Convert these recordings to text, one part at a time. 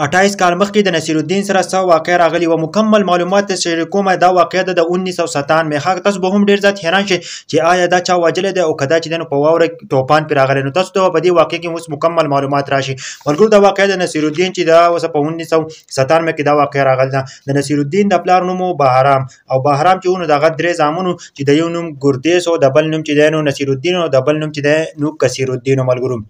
28 کال مخکې د نصیرالدین سره څه واقعه راغلی و، مکمل معلومات شریکوم. دا واقعه ده د 1997 ښه، تاسو به هم ډېر زیات حیران شئ چې آیا دا چا وژلی دی او که دا چې دی نو په واوره توپان پرې راغلی. نو تاسو ته په دې واقعه کې اوس مکمل معلومات راشي. ملګرو، دا واقعه د نصیرالدین چې دا اوس په 1997 کې دا واقعه راغلی ده. د نصیرالدین د پلار نوم و بهرام، او بهرام چې و نو د هغه درې زامن وو چې د یو نوم ګردیس او د بل نوم چې دی نو نصیرالدین او د بل نوم چې دی نو کثیرالدین. ملګرو،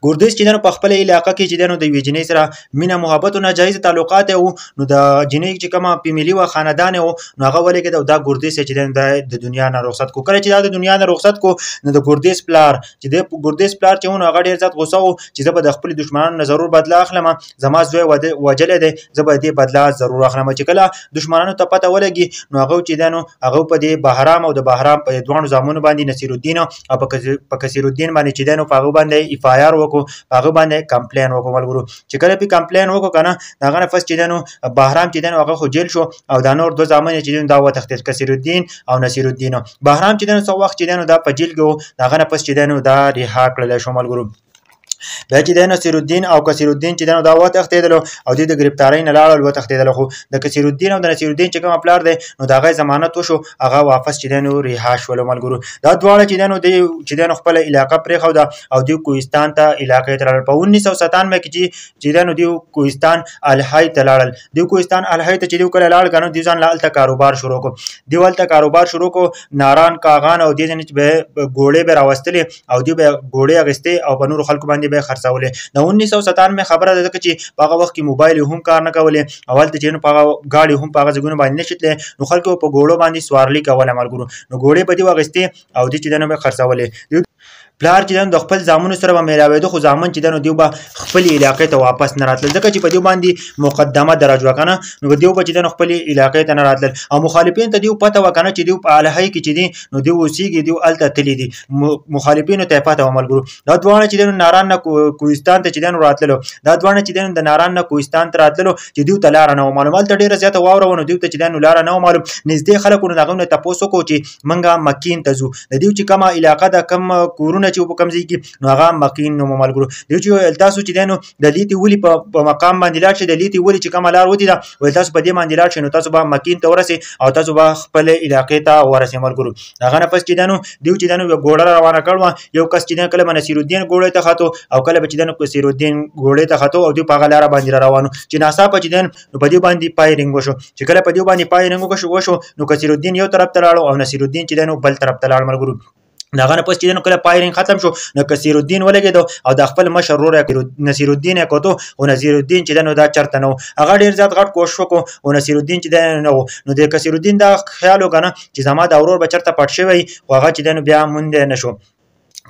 ګردیس چې دی نو په خپله علاقه کې چې دی نو د یوې جینۍ سره مینه محبت او ناجایز تعلقات یې وو. نو د جینۍ چې کومه فیملی وه، خاندان یې وو، نو هغه ولګېده او دا ګردیس یې چې دی نو د دنیا نه رخصت کو. کله چې دا د دنیا نه رخصت کو نو د ګردیس پلار چې دی، ګردیس پلار چې و نو هغه ډېر زیات غوسه و چې زه به د خپلو دښمنانو نه ضرور بدله اخلم، زما زوی وژلی دی، زه به دې بدله ضرور اخلم. چې کله دښمنانو ته پته ولګي نو هغه چې دی نو هغه په دې بهرام او د بهرام په دواړو زامنو باندې، نصیرالدین او په کثیرالدین باندې چې دی نو په هغه باندې اف آی آر وکړو، په هغه باندې کمپلین وکړو. ملګرو، چې کله پې کمپلین وکړو که نه، د هغه نه پس چې دی نو بهرام چې دی نو هغه خو جیل شو او دا نور دوه زامن یې چې دی نو دا وتښتېد، کثیرالدین او نصیرالدین. بهرام چې دی نو څه وخت چې دی نو دا په جیل کې و، د هغه نه پس چې دی نو دا رها کړلی شو. ملګرو، بیا چې دی نصیرالدین او کثیرالدین چې دی نو دا وتښتېدلو او دوی د ګرفتارۍ نه لاړل، وتښتېدل. خو د کثیرالدین او د نصیرالدین چې کوم پلار دی نو د هغه ضمانت وشو، هغه واپس چې دی نو رها شولو. ملګرو، دا دواړه چې دی نو دوی چې دی نو خپله علاقه پرېښوده او دوی کوهستان ته علاقې ته لاړل. په 1997 کې چې دی نو دوی کوهستان الحی ته لاړل. دوی کوهستان الحی ته چې دوی کله لاړل که نه، دوی ځان له هلته کاروبار شروع کړو. دوی هلته کاروبار شروع کړو، ناران کاغان او دې ځینې چې به ګوړې به راوستلې او دوی به ګوړې اخیستې او په نورو خلکو باندې به خرڅولې. د 1997 خبره ده، ځکه چې په هغه وخت کې موبایل هم کار نه کولې او هلته چې نو په هغه ګاډي هم په هغه ځایونو باندې نه شي تللی، نو خلکو په ګوړو باندې سوارلي کوله. ملګرو، نو ګوړې به دوی واخیستې او دوی چې دی نو به خرڅولې. پلار چې دی نو د خپل زامنو سره به میلاوېده، خو زامن چې دی نو دوی به خپلې علاقې ته واپس نه راتلل، ځکه چې په دوی باندې مقدمه درج وه که نه، نو دوی به چې دی نو خپلې علاقې ته نه راتلل. او مخالفین ته دوی پته وه که نه چې دوی په الحی کې چې دي نو دوی اوسېږي، دوی هلته تللي دي، مخالفینو ته یې پته وه. ملګرو، دا دواړه چې دی نو ناران نه کوهستان ته چې دی نو راتللو، دا دواړه چې دی نو د ناران نه کوهستان ته راتللو چې دوی ته لاره نه وه معلوم. هلته ډېره زیاته واوره وه، نو دوی ته چې دی نو لاره نه وه معلوم. نږدې خلکو نو د هغوی نه تپوس وکړو چې موږ مکین ته ځو، د دوی چې کومه علاقه ده، کوم کورونه چې په کوم ځای کې، نو هغه مکین نوم. ملګرو، دوی چې ویل تاسو چې دی نو د لیتې ولي په مقام باندې لاړ شئ، د لیتې ولي چې کومه لار وتې ده، ویل تاسو په دې باندې لاړ شئ نو تاسو به مکین ته ورسئ او تاسو به خپلې علاقې ته ورسئ. ملګرو، هغه نه پس چې دی نو دوی چې دی نو یوه ګوړه روانه کړې وه. یو کس چې دی کله به نصیرالدین ګوړې ته ختو او کله به چې دی نو کثیرالدین ګوړې ته ختو او دوی په هغه لاره باندې را روان وو چې ناڅاپه چې دی نو په دوی باندې فایرینګ وشو. چې کله په دوی باندې فایرینګ وشو نو کثیرالدین یو طرف ته لاړو او نصیرالدین چې دی نو بل طرف ته لاړ. ملګرو، د هغه نه پس چې دی نو کله فایرینګ ختم شو نو کثیرالدین ولګېدو او د خپل مشر ورور نصیرالدین یې کتو، خو نصیرالدین چې دی نو دا چېرته نه و. هغه ډېر زیات غټ کوښښ وکړو خو نصیرالدین چې دی نه و. نو د کثیرالدین دا خیال وکړه نه چې زما دا ورور به چېرته پټ شوی، خو هغه چې دی نو بیا موندی نه شو.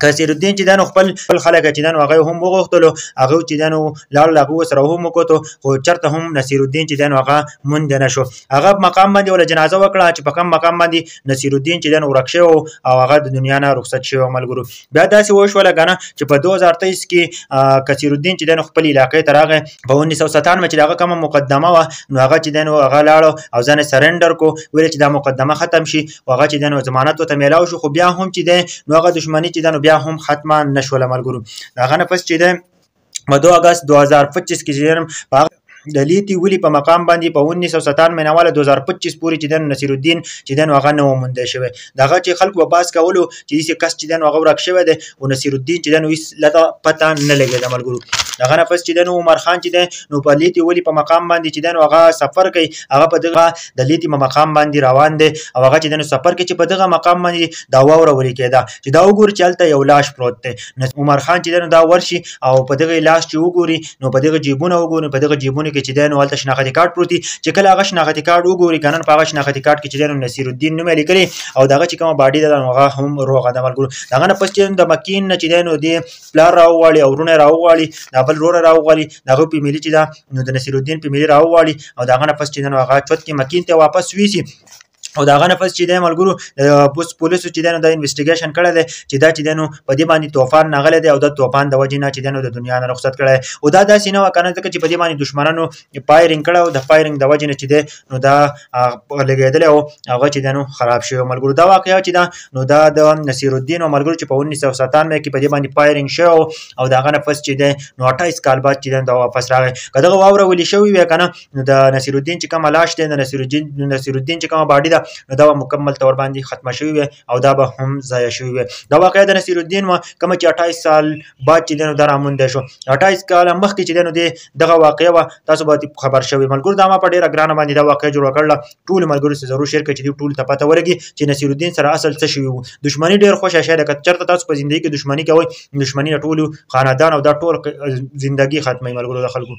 کثیرالدین چې دی نو خپل خلک چې دی نو هغه هم وغوښتلو، هغه چې دی نو لاړل، هغه سره هم وکتو، خو چېرته هم نصیرالدین چې دی نو هغه موندی نه شو. هغه مقام باندې وله جنازه وکړه چې په کوم مقام باندې نصیرالدین چې دی نو ورک شوی او هغه د دنیا نه رخصت شوی. ملګرو، بیا داسې وشوله که نه چې په 2023 کې کثیرالدین چې دی نو خپلې علاقې ته راغی. په 1997 چې د هغه کومه مقدمه وه نو هغه چې دی نو هغه لاړو او ځان یې سرنډر کړو، ویل چې دا مقدمه ختم شي، خو هغه چې دی نو ضمانت ورته میلاو شو، خو بیا هم چې دی نو هغه دښمني چې دی نو بیا هم ختمه نه شوله. ملګرو، هغه نه پس چې دی په 2 اګست 2025 کې چې دی په هغه د لیتې ولي په مقام باندې په 1997 نه واله 2025 پورې چې دی نو نصیرالدین چې دی نو هغه نه و موندی شوی. د هغه چې خلکو به بحث کولو چې داسې کس چې دی نو هغه ورک شوی دی، خو نصیرالدین چې دی نو هېڅ لته پته نه لګېده. ملګرو، هغه نه پس چې دی نو عمر خان چې دی نو په لیتې ولي په مقام باندې چې دی نو هغه سفر کوي، هغه په دغه د لیتې په مقام باندې روان دی او هغه چې دی نو سفر کوي چې په دغه مقام باندې دا واوره وري کېده چې دا وګوري چې هلته یو لاش پروت دی. عمر خان چې دی نو دا ورشي او په دغه لاش چې وګوري نو په دغه جیبونه وګوري، په دغه جیبونو کې چې دی نو هلته شناختي کارت پروت دی. چې کله هغه شناختي کارت وګوري که نه په هغه شناختي کارت کې چې دی نو نصیرالدین نوم یې لیکلی او د هغه چې کومه باډي ده نو هغه هم روغه ده. ملګرو، د هغه نه پس چې د مکین نه چې دی نو دې پلار راوغواړي او وروڼه یې راوغواړي، د بل ورور راوغواړي، د هغه فیملی چې ده نو د نصیرالدین فیملی راوغواړي او د هغه نه پس چې دی نو هغه چوت کې مکین ته واپس ویسي. او دا غنه پس چې د ملګرو پولیسو چې دنو د انویسټیګیشن کړی دی چې دا چې دنو په دې باندې طوفان نغلی دی او د طوفان د وجې نه چې دنو د دنیا نه رخصت کړی. او دا داسې نه وه کنه، ځکه چې په دې باندې دشمنانو فایرینګ کړی او د فایرینګ د وجې نه چې دی نو دا لګېدلی او هغه چې دی نو خراب شوی. ملګرو دا واقعه چې ده نو دا د نصیر الدین او ملګرو چې په 1997 کې په دې باندې فایرینګ شوی او د هغه نه پس چې دی نو 28 کال بعد چې دی دا واپس راغی. که دغه واوره ولي شوې وی که نه نو د نصیر الدین چې کومه لاش دی، د نصیر الدین چې کومه باډي ده نو دا به مکمل طور باندې ختمه شوې وي او دا به هم ضایع شوې وي. دا واقعه د نصیر الدین وه کومه چې 28 سال بعد چې دی نو دا راموندی شو. 28 کاله مخکې چې دی نو دغه واقعه وه، تاسو به خبر شوي. ملګرو دا ما په ډېره ګرانه باندې دا واقعه جوړه کړله، ټولو ملګرو سره ضرور شیر کړئ چې دوی ټولو ته پته ولګي چې نصیر الدین سره اصل څه شوي وو. دښمني ډېر خوښه شی ده، که چېرته تاسو په زندګي کې دښمني کوئ، دښمني د ټولو خاندان او دا ټول زندګي ختموي ملګرو د خلکو.